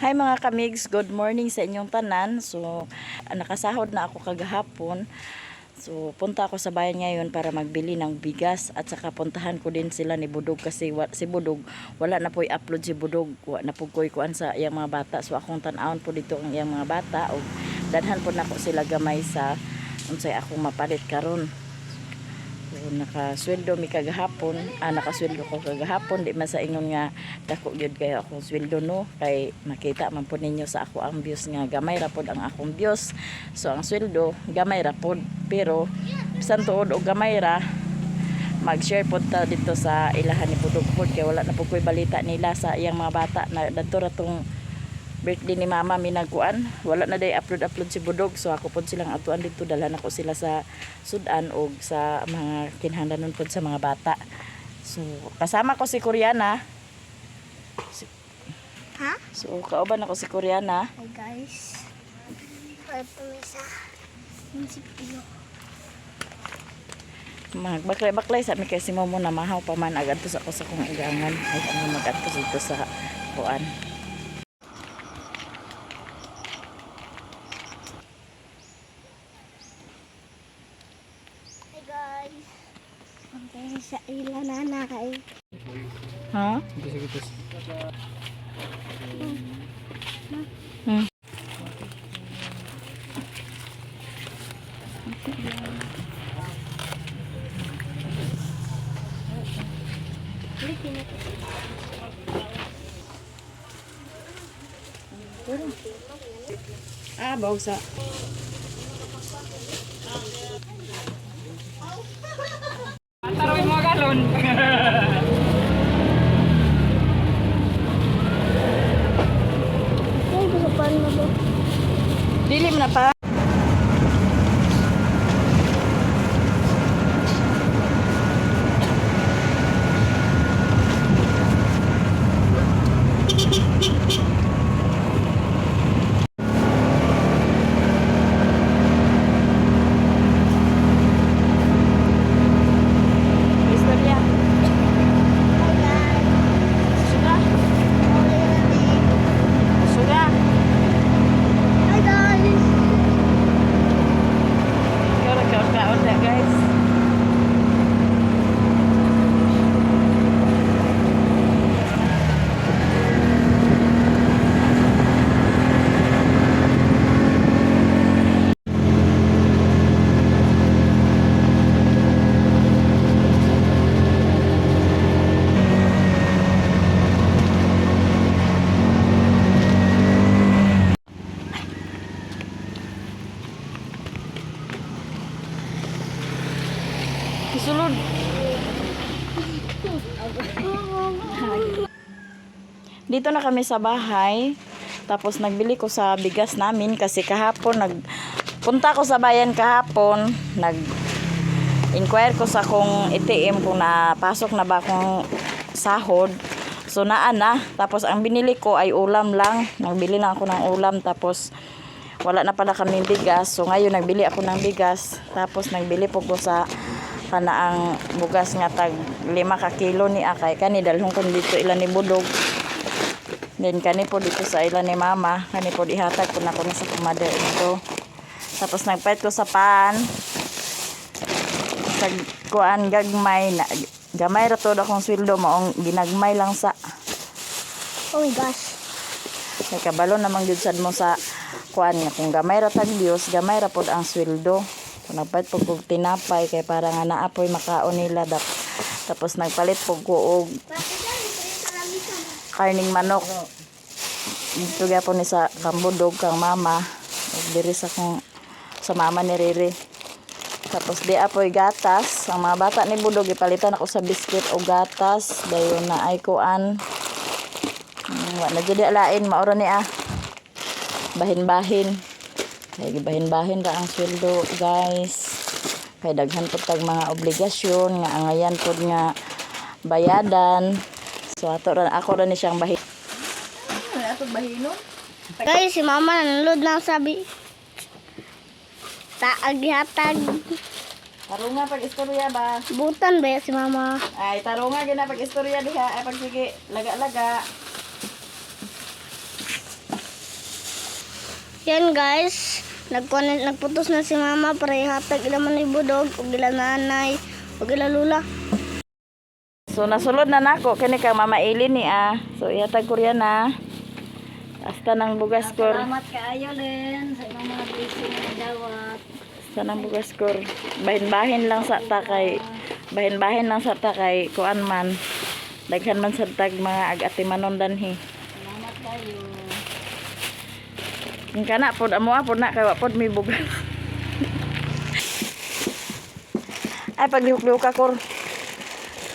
Hi mga kamigs, good morning sa inyong tanan. So, nakasahod na ako kagahapon. So, punta ako sa bayan ngayon para magbili ng bigas at saka puntahan ko din sila ni Budog kasi si Budog, wala na po i-upload si Budog. Wa na po ko'y kuan sa iyang mga bata. So, akong tan-awon po dito ang iyang mga bata o dadhan po nako sila gamay sa unsay akong mapalit karon. So, nakasweldo mi kagahapon. Nakasweldo ko kagahapon. Di man sa ingon nga dako gyud kayo akong sweldo, no, kay makita man po ninyo sa ako ang views nga gamay ra pod ang akong views. So ang sweldo gamay ra pod, pero bisan tuod og gamay ra, mag-share pod ta dito sa ilahan ni Budog pod kay wala na po ko'y balita nila sa iyang mga bata na dadto ra tong birthday ni mama minagkuan, wala na day upload upload si Budog. So ako pod silang atuan dito, dalhan ako sila sa sudan og sa mga kinahanglanon pod sa mga bata. So kasama ko si Koreana. Ha? So kauban ako si Koreana. Hi guys. Ay, pumisa. Munisipyo. Magbaklay-baklay sa mi kay si Momo na mahaw pa man agad sa ako sa kong igangan ay ano magadto dito sa kuan. Hi guys. Punta sa ila nanay. Ha? Baw sa Tarawin mga galon. Ay, gusto pa na ba? Dili man na pa. Istorya. Hi guys. Suga. Suga. Hi guys. Ikaw ra kaon na, guys. Isulod. Dito na kami sa bahay. Tapos nagbili ko sa bigas namin kasi kahapon nagpunta ko sa bayan kahapon, nag inquire ko sa kong ATM kung napasok na ba akong sahod. So naa na. Tapos ang binili ko ay ulam lang. Nagbili lang ako ng ulam tapos wala na pala kaming bigas. So ngayon nagbili ako ng bigas. Tapos nagbili po ko sa kanaang bugas nga tag 5 ka kilo ni akay kani dalhon ko dito ilan ni Budog. Then kani po dito sa ilan ni Mama, kani po ihatag ko na ko na sa kumader ito. Tapos nagpait ko sa pan. Sa kuan gagmay na gamay ra to akong sweldo, maong ginagmay lang sa Oh my gosh. kay kabalo namang gyud sad mo sa kuan nga kung gamay ra tag Dios, gamay ra pod ang sweldo. So, nagpalit po kog tinapay kay para nga naa po'y makaon nila dap. Tapos nagpalit po ko og karning manok. Dito gyapon ni sa Kambudog kang mama ug diri sa kong sa mama ni Riri. Tapos di apoy gatas. Ang mga bata ni Budog ipalitan ako sa biskwit o gatas. Dayon na ay kuan. Wa na jud alain maura ni ah. Bahin-bahin. Kay bahin-bahin ra ang sweldo, guys. Kay daghan pud tag mga obligasyon nga angayan pud nga bayadan. So ato ra ako ra ni siyang bahin. Ato bahinon? Guys, si mama nanonood na sabi. Taag hatag. Tarunga pag istorya ba? Butan ba si mama? Ay, tarunga gina pag istorya diha. Ay, pag sige, laga-laga. Yan guys, nagputos na si mama para ihatag ila man ni Budog ug ila nanay ug ila lula. So nasulod na nako kani kang Mama Eileen ni ah. So ihatag ko riyan na. Hasta ng bugas kor. Salamat kaayo Len sa imong mga blessing nga dawat. Hasta ng bugas kor. Bahin-bahin lang sa takay. Bahin-bahin lang sa takay kuan man. Daghan man sa tag mga ag-atimanon danhi. Salamat kayo. Kung kana pod amo pod na kay wa pod may bugas. Ay paglihok-lihok ka kor.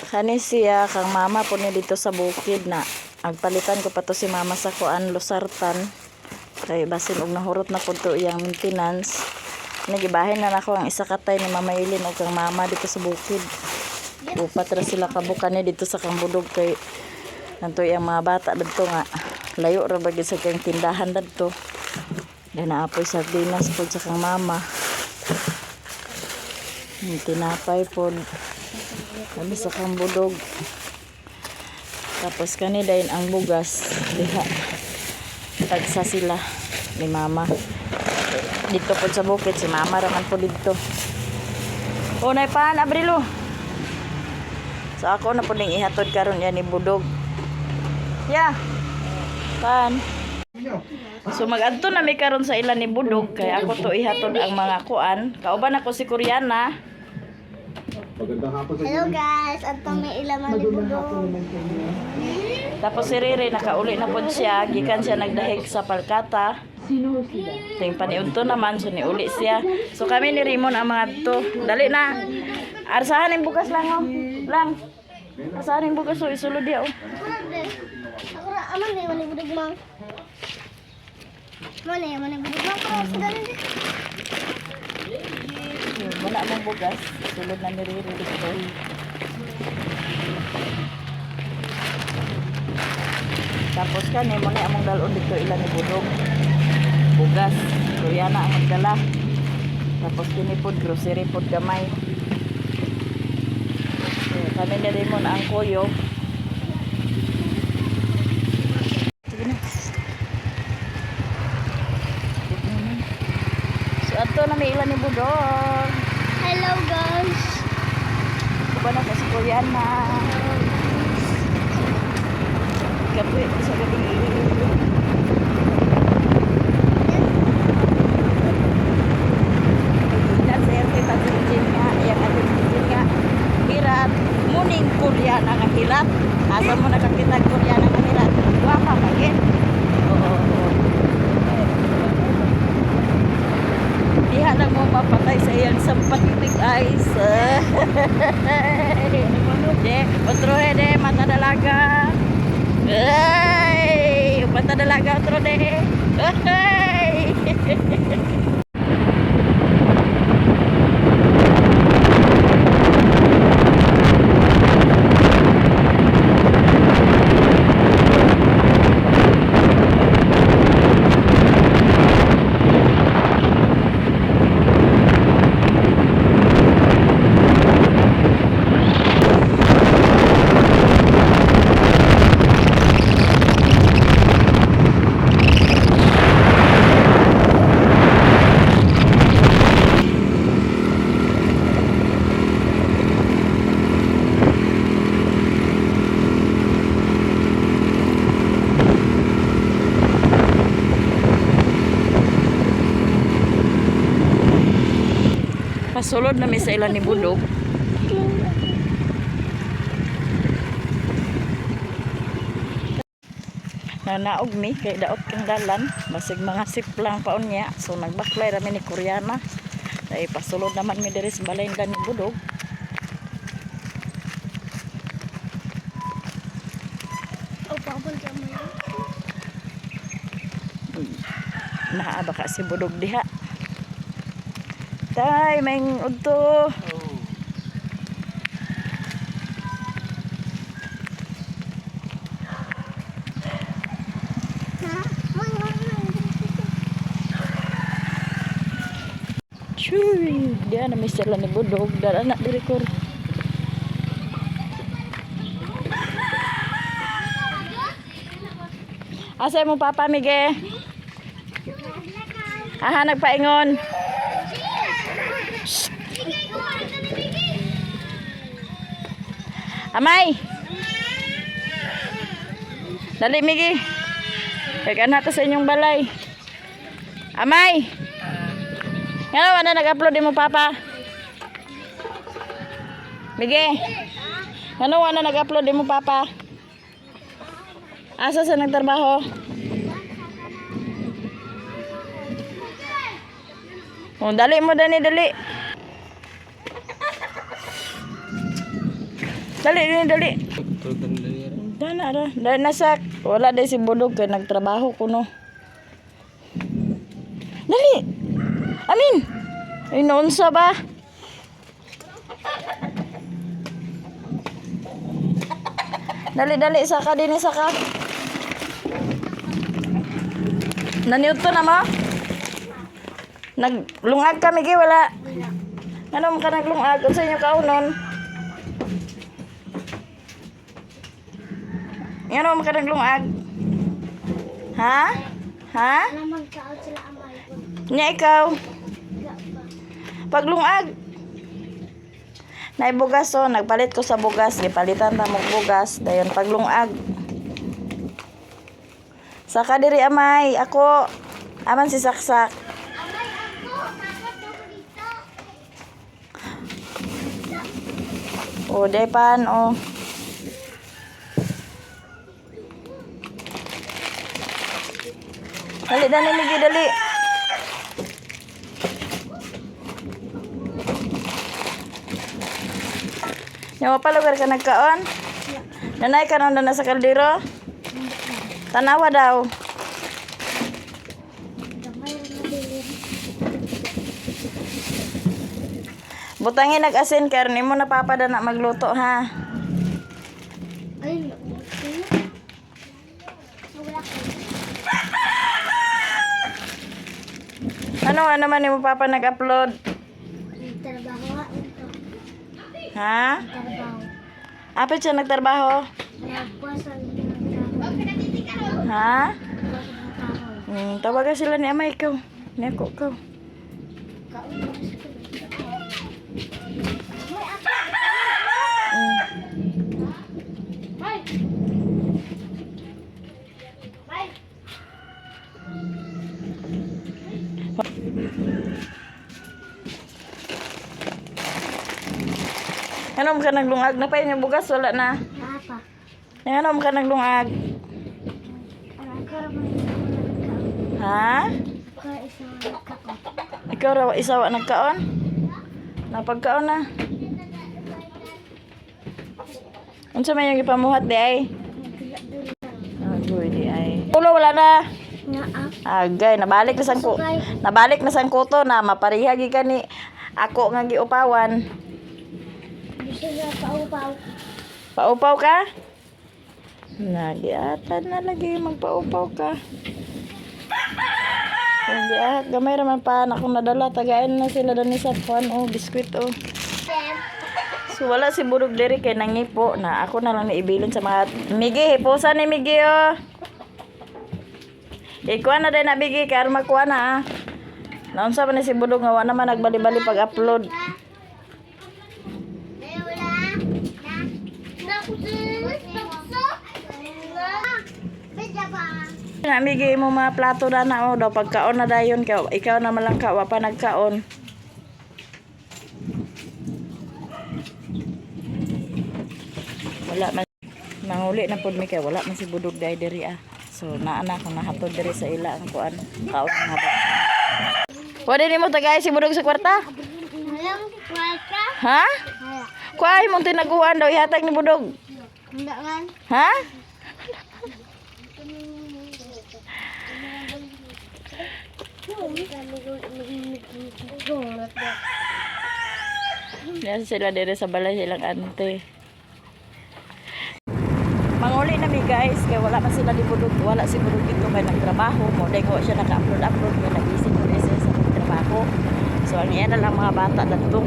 Kani siya kang mama po ni dito sa bukid na agpalitan ko pa to si mama sa kuan losartan kay basin og nahurot na pud to iyang maintenance. Nagibahin na nako ang isa katay ni Mama Ilin og kang mama dito sa bukid. Upat ra sila kabukan ni dito sa Kambudog kay nanto iyang mga bata didto nga layo ra ba gyud sa kang tindahan didto. Dahil naapoy sardinas pod sa kang mama. Yung tinapay pod. Kami sa kambudog. Tapos kani dayon ang bugas diha. Tagsa sila ni mama. Dito pod sa bukid si mama raman po dito. O nay pan Abrilo. So ako na pod ning ihatod karon yan ni Budog. Ya. Pan. So magadto na mi karon sa ilan ni Budog kay ako to ihatod ang mga kuan. Kauban ako si Koreana. Magandang hapon sa Hello guys, adto may ila man ni Budog. Tapos si Rere nakauli na pod siya, gikan siya nagdahig sa Palkata. Ting paniudto naman so niuli siya. So kami ni Raymond ang mga to. Dali na. Arsahan yung bukas lang oh. Lang. Arsahan yung bukas oh isulod diya oh. Ako ra de. Ako ra aman ni man ni Budog mang. Man ni man ni Budog mang para sa dali. Yun, wala mong bugas. Sulod na ni Rere dito. Tapos kani mo na among dalon dito ilan ni Budog. Bugas. Koreana ang magdala. Tapos kini pod grocery pod gamay. So, kami ni Raymond ang koyo. Sige na. So ato na may ilan ni Budog. Hello guys. Kuba na kasi Koreana. Kapoy ko sa gabi. Naserte pagsisin nga, iyang ating nga. Hirat, muning Koreana nga hirat. Asa mo nakakita ang Koreana nga hirat? Guwapa pa gin. Oo, oo. Diha lang mo mapatay sa iyang sampakitig eyes. De, otro eh, de, mata dalaga. Ay, mata dalaga otro de. Ay. Pasulod na mi sa ilan ni Budog. Nanaog mi kay daot kang dalan, basig mga siplang paon niya. So nagbaklay ra mi ni Koreana. Dahil pasulod naman mi diri sa balay nila ni Budog. Opo, punta mo. Naa baka si Budog diha. Tay, may udto. Ha? Mang mang mang. Chuy, diha na mi sila ni Budog. Dala na diri kor. Asa mo papa Mige? Aha, nagpaingon. Amay! Dali, Migi. Kaya na sa inyong balay. Amay! Nga naman na nag-upload mo, Papa? Migi! Nga naman na nag-upload mo, Papa? Asa sa nagtrabaho? Oh, dali mo, dali, dali. Dali, dali, dali. Dana ra. Dali na sak. Wala day si Budog kay nagtrabaho kuno. Dali. Amin. Ay naunsa ba? Dali dali saka dinhi saka. Naniudto na mo? Naglungag kami gi wala. Ano man ka naglungag? Unsa inyo kaunon? Ngano man ka naglungag? Ha? Ha? Naman kaon sila amay. Nya ikaw. Paglungag. Nay bugas oh, nagpalit ko sa bugas, gipalitan ta mo bugas, dayon paglungag. Saka diri amay, ako aman si Saksak. Amay ako, takot ako dito. O, day pan, o. Dali, dali, Migi, dali. Yawa pa lugar ka nagkaon? Nanay ka na sa kaldero? Tanawa daw. Gamay ra na bilin. Butangin nag-asin karon imo napapada na magluto ha. Ay, nabuti. Wala ko. Ano nga naman imo papa nag-upload? Trabaho nga ito. Ha? Trabaho. Apit siya nagtrabaho? Nagpuasa ng trabaho. Ha? Nagpuasa ng kahoy. Tawagan sila ni ama ikaw. Ni ako ikaw. Kaon ko sa tubig. Bay! Bay! Ano mo ka naglungag na pa yung bugas wala na. Naapa. Ano mo ka naglungag? Ang karaman ako nagkaon. Ha? Ako isang nagkaon. Ikaw raw isawa nagkaon? Napagkaon na. Unsa man yung gipamuhat di ay? Agoy di ay. Ulo wala na. Naa. Agay, nabalik na sang ku nabalik na sang kuto na mapareha gi kani ako nga giupawan. Gusto niya paupaw. Paupaw ka? Nagiatan na lagi magpaupaw ka. Hindi ah, gamay raman pa na kung nadala tagain na sila dani sa kuan oh, biskwit oh. So wala si Burog diri kay nangipo na ako na lang naibilin sa mga Migi, hipusan ni Migi oh. Ikuha na din na Migi kay aron makuha na ah. Naunsa pa ni si Budog nga wa naman nagbali-bali pag-upload. Na Migi mo mga plato na na oh, daw pagkaon na dayon kay ikaw na man lang ka wa pa nagkaon. Wala man manguli na pud mi kay wala man si Budog dai diri ah. So naa na akong nahatod diri sa ila ang kuan kaon nga ba. Wala nimo tagay si Budog sa kwarta? Walang kwarta. Ha? Wala. Kuay mong tinaguan daw ihatag ni Budog. Wala man. Ha? Nasa sila diri sa balay silang ante. Manguli na mi guys kay wala man sila ni Budog, wala si Budog dito kay nagtrabaho mo dai ko siya naka-upload upload kay nag-isip ko siya sa trabaho. So ang iya na lang mga bata dadto.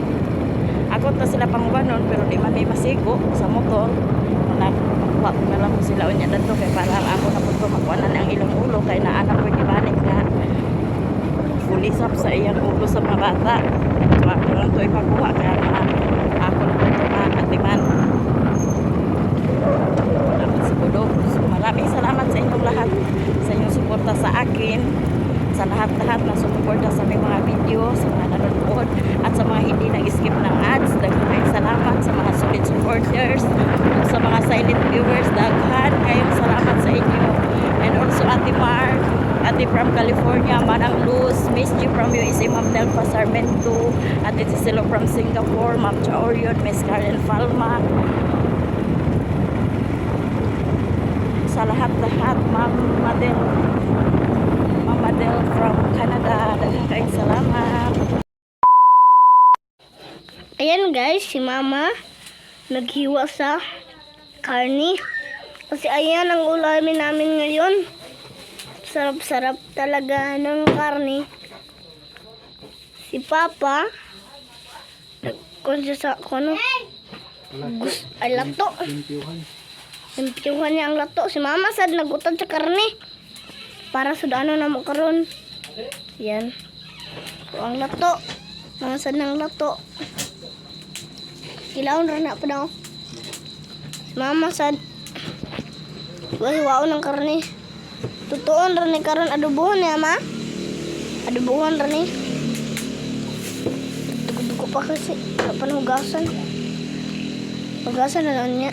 Ako ta sila pangubanon pero di man may masigo sa motor. Wala makuha ko na lang ko sila unya dadto kay para ako na pud ko makuha na ang ilang ulo kay naa na ko gibalik na. Uli Isap sa iyang ulo sa mga bata. So, ako lang to ipakuha kaya ako lang to makatiman. Salamat sa Budog. So, maraming salamat sa inyong lahat, sa inyong suporta sa akin, sa lahat-lahat na sumuporta sa aming mga video, sa mga nanonood, at sa mga hindi nag-skip ng ads. Daghang salamat sa mga solid supporters, ug sa mga silent viewers. Daghan kayong salamat sa inyo. And also Ate Mar, Ate from California, Manang Luz, Miss G from USA, Ma'am Nelfa Sarmento, Ate Cecilo from Singapore, Ma'am Chaorion, Miss Karen Falma, sa lahat-lahat, Ma'am Madel, Ma'am Madel from Canada. Daghang kayong salamat. Ayan guys, si mama naghiwa sa karni. Kasi ayan ang ulamin namin ngayon. Sarap-sarap talaga ng karni. Si Papa, nagkon siya sa kono. Ay, lato. Limpyuhan niya ang lato. Si Mama sad nagutad sa karni. Para sudano na mo karon. Yan. So, ang lato. Mga sad ng lato. Kilaon ra na pa daw. Si Mama sad. Wahiwaon ng karne. Tutuon ra ni karon adobohon niya ma. Adobohon ra ni. Dugo-dugo pa kasi. Wala pa nahugasan. Hugasan na lang niya.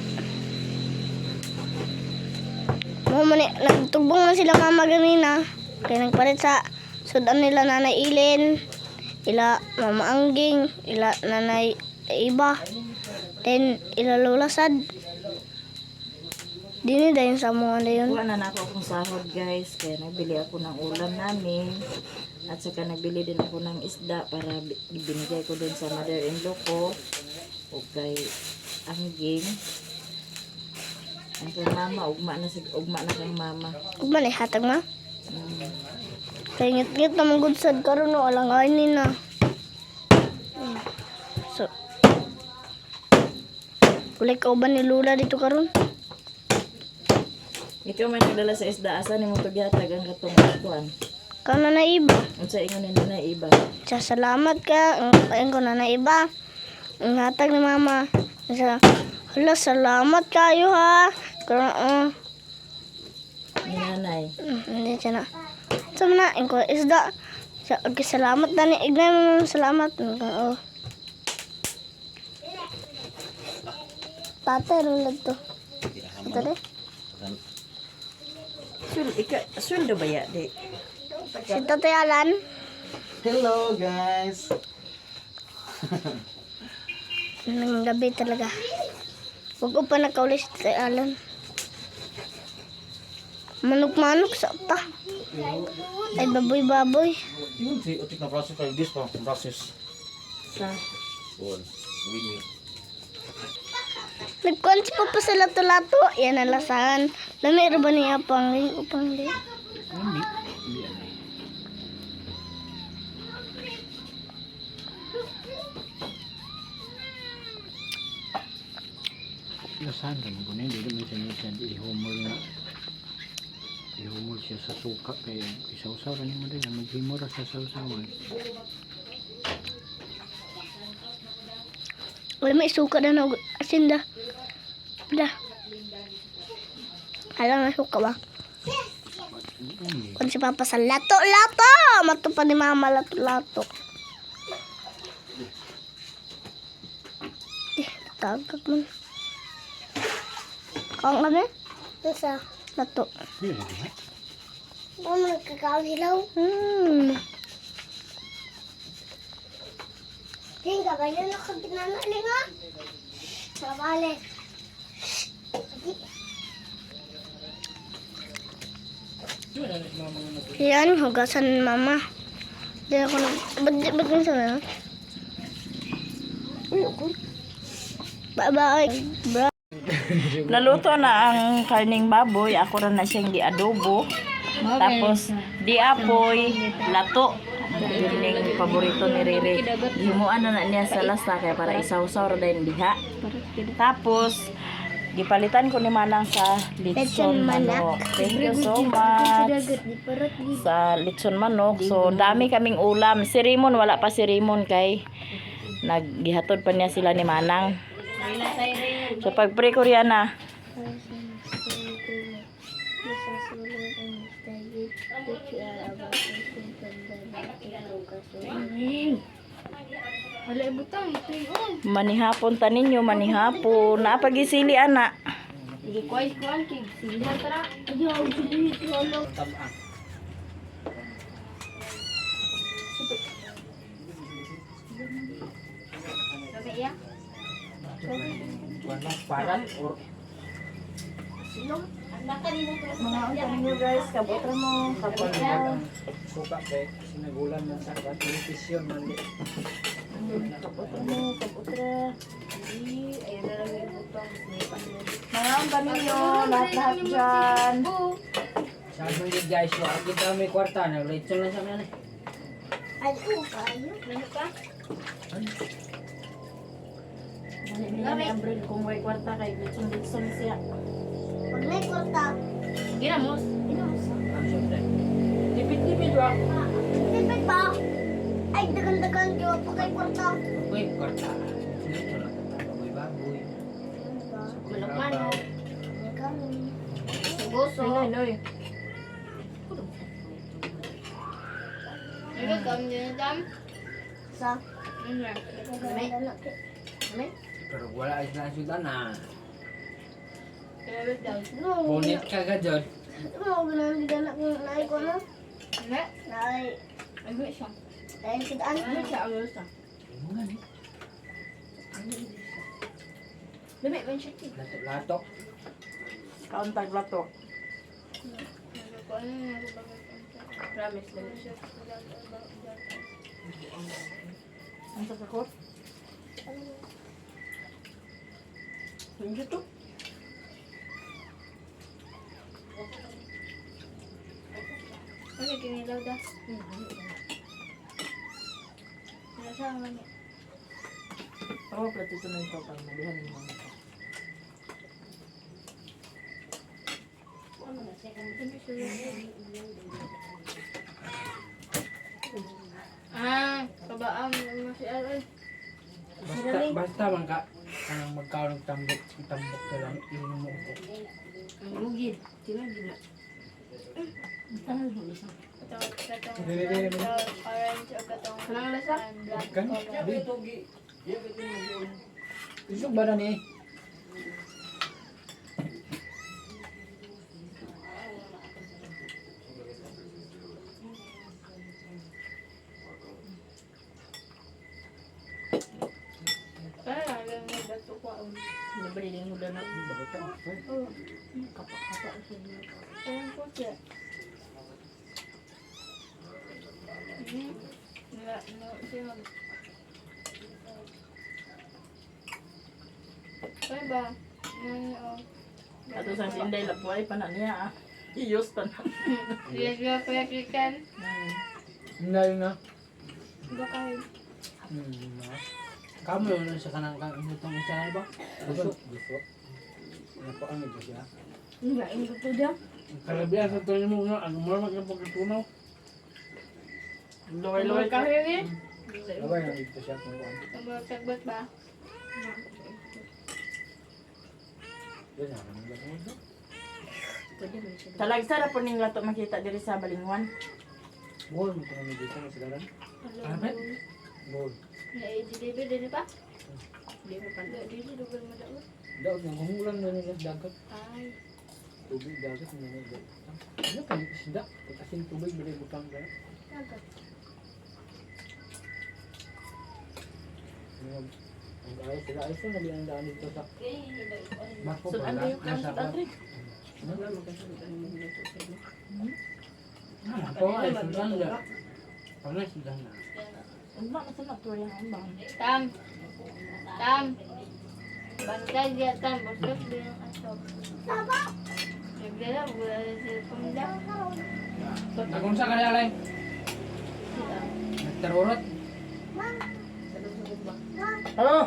Mo man ni- nagtubong man sila mama ganina. Kaya nagpalit sa sudan nila Nanay Ilin, ila Mama Angging, ila Nanay Iba. Then ila Lola Sad. Dini dayon sa mga dayon. Kuha na nako akong sahod guys. Kaya nagbili ako ng ulam namin. At saka nagbili din ako ng isda para ibinigay ko dun sa mother-in-law ko. O kay Angging. Ang kay mama, ugma na, ugma na kang mama. Ug man hatag ma. Kay ngit-ngit na mong good sad karon no alang ay ni na. So Kulay ka ba ni Lula dito karon? Ikaw man nagdala sa isda, asa ni mo tugyatag ang katong kuan? Kana na iba. Unsa ingon ni na iba? Sa salamat ka, ang kain ko na na iba. Ang hatag ni mama. Sa hala, salamat kayo ha. Karon Ni nanay. Hindi siya na. Sa na, ang ko isda. Sa okay, salamat na ni Ignay mo salamat. Ang ko, Oh. Tatay rin lang to. Ito rin. Sul ika sweldo ba ya di? Si Tatay Alan. Hello guys! Nang gabi talaga. Huwag ko pa nakauli si Tatay Alan. Manok-manok sa ta. Ay, baboy-baboy. Yun si utik na process kayo this pa process. Sa Bon. Win. Nagkuhan si Papa sa lato-lato. Yan ang lasahan. Lami ra ba niya pang upang li? Lasahan ka mo kunin, dili man siya minsan ihumol na ihumol siya sa suka kay isawsaw ra nimo din maghimo ra sa sawsawan. Wala may suka na na asin da. Da. Alam na suka ba? Kung si Papa sa lato-lato! Mato pa ni Mama lato-lato. Eh, tagag man. Kaon kami? Sa lato. Mama, nagkakaon hilaw. Linga, ba yun ako ginana, Linga? Sabale. Yan, hugasan ni mama. Hindi ako nag... Ba't minsan na? Bye-bye. Bro. Naluto na ang karning baboy, ako ra na siyang di adobo. Tapos di apoy, lato. Yun yung paborito ni Rere. Himuan na na niya sa lasa kaya para isawsaw ra dayon diha. Tapos Gipalitan ko ni Manang sa litson Litson manok. manok. Thank you so much sa litson manok. So dami kaming ulam. Si Raymond, wala pa si Raymond kay naggihatod pa niya sila ni Manang. So pag-pray ko Rihanna. Wala ibutang ito yun. Manihapon ta ninyo, manihapon. Napagisili ana. Hindi ko ay kuan kay silhan tara. Ayaw, sili ito. Tabaan. Kami iya. Kuan lang, parat or Mga unta ninyo guys, kabutra mo, kabutra. Suka kay sinagulan man sa kan television man di. Kabutra mo, kabutra. Ayan na lang ibutang. Mga unta ninyo, lahat-lahat dyan. Sabi mo guys, wa kita may kwarta na lechon lang sa amin. Eh. Ay, oh, kayo. Ano ka? Dami umbrella kung may kwarta kay litson-litson siya. Pag may kwarta, Ginamos. inamos. Tipid-tipid wa. Tipid pa. Ay, dagan-dagan. Di pa kay kwarta. Uy, kwarta. Lechon lang ta baboy baboy. Manok-manok. May kami. Guso. Noy. Ano kam din dam? Sa. Ano? Dami. Pero wala ay na sudan na. Pero daw. No, Punit ka ka jud. mo ganun gana kung naay ko na. Ne? Naay, Ano siya? dahil sudan. Ano siya ang lusa? Mga ni. Dami man siya. Latok-latok. Kauntag latok. Promise lang siya. Ang sa sakot? Thank you to. Ano kinilaw da? Nasa ang lami. Oh, platito na ito pag malihan yung mga ito. Ah, kabaan mo si Aroy. Basta basta man ka kanang magkaon og tambok, tambok ka lang inom mo ko. Ang lugid. Sila gina. Kanang lasa? Kan? Isog ba na ni? Kaya lang may bato ko ang. Nabali yung hula na. Ayun po siya. Na, no, siya mag... Kaya ba? Ano, oh. Ato sa sinday lapuay pa na niya ah. Iyos pa na. Siya siya kuya Krikan. Hindi na. Baka Kamo yun sa kanang kang itong isa na ba? Gusto. Gusto. Ano pa ang ito siya? Nga, ang gusto daw. Kalabihan sa tuloy mo nga, ang mura magkapagkatunaw. Luway-luway ka. Kahiri. Laway ang ito siya kung kuan. Ang mga tagbat ba? Yan na, ano ba ito? Talagsa ra po ning lato makita diri sa Balingwan. Buhol mo kung dito na sila ran. Ano ba? Buhol. Na-deliver din pa? Di pa pa. Di lugar mo daw. Daot nang humulan na nila sa dagat. Ay. Tubig dagat na nila. Ano kan isda? Pagkasin tubig bili butang ka. Dagat. Ang ayos sila ayos na ang daan dito sa Barko So pa ano lang. yung kan Nasa sa Andre? Ako ay sudan na. Pangay sudan na. Unba na sa to yang unba. Tam. Tam. Bantay diya tam. Bustos din ang asok. Saba. Nagdala, wala sa cellphone daw. Akong sa kanya lang. Nagtarurot. Hello.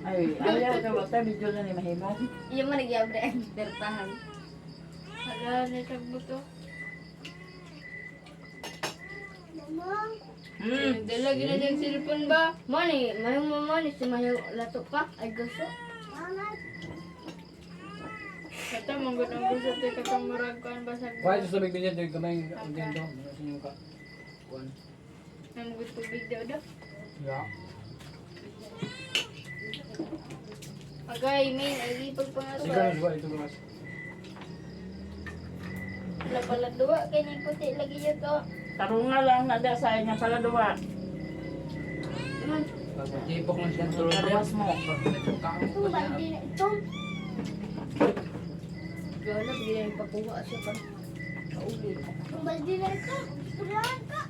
Ay Ay, ayaw ka ba? Tayo video na ni Mahimo. Iya man nagyabre ang dertahan. Hala, nitagbo to. Dala gina diyang cellphone ba? Mani, mahimo mo ni si mayo lato pa. Ay gusto. Kata manggut ang gusto te katong murag kuan basag. Kuha ito sa tubig bilya, dahil gamay ang diyan do. Mga sa inyo ka. Kuan. Manggut tubig daw daw. Ya. Agay, main ay ipag Sige pangato. na ito guys. Wala pala duwa kay ni puti lagi yun to. Tarunga lang na dyan sa inyo pala duwa. Man, Tipok lang siya tulog. Karwas mo. Itong balde na ito. wala gina yung pakuha siya pa. Kauli. Itong balde na ito. Istoryahan ka.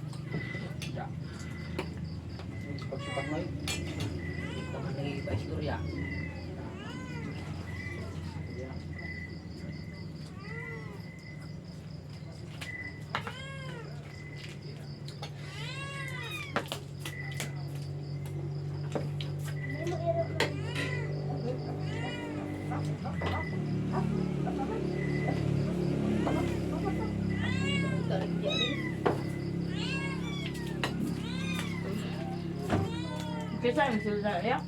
Pagsupat mo eh. Baka nag-iba istorya. Kisa yung sila ya.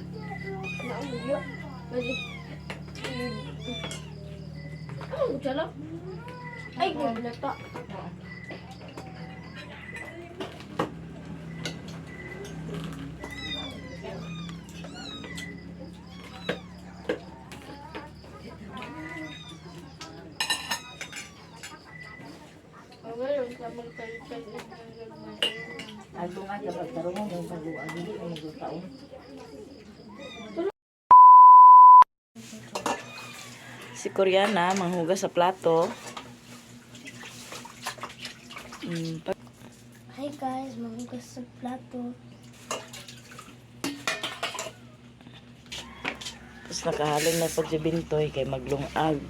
Naulyo. Pwede. Ano ko lang? Ay, naglata. Ato nga kapag tarungan yung pag-uwa. Hindi mo nagutaon. Si Koreana, manghugas sa plato. Hi guys, manghugas sa plato. Tapos nakahalin na po si Bintoy kay maglungag.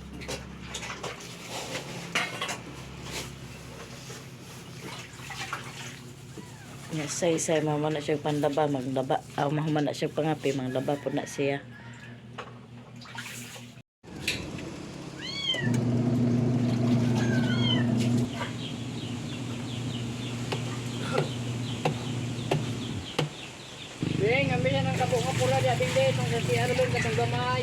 Ya, say say mama na siya panlaba, maglaba. Aw mahuman na siya pangapi, manglaba po na siya. Bing, ambil yan ang kabunga pula di ating day. Itong sa si Arlon katong gamay.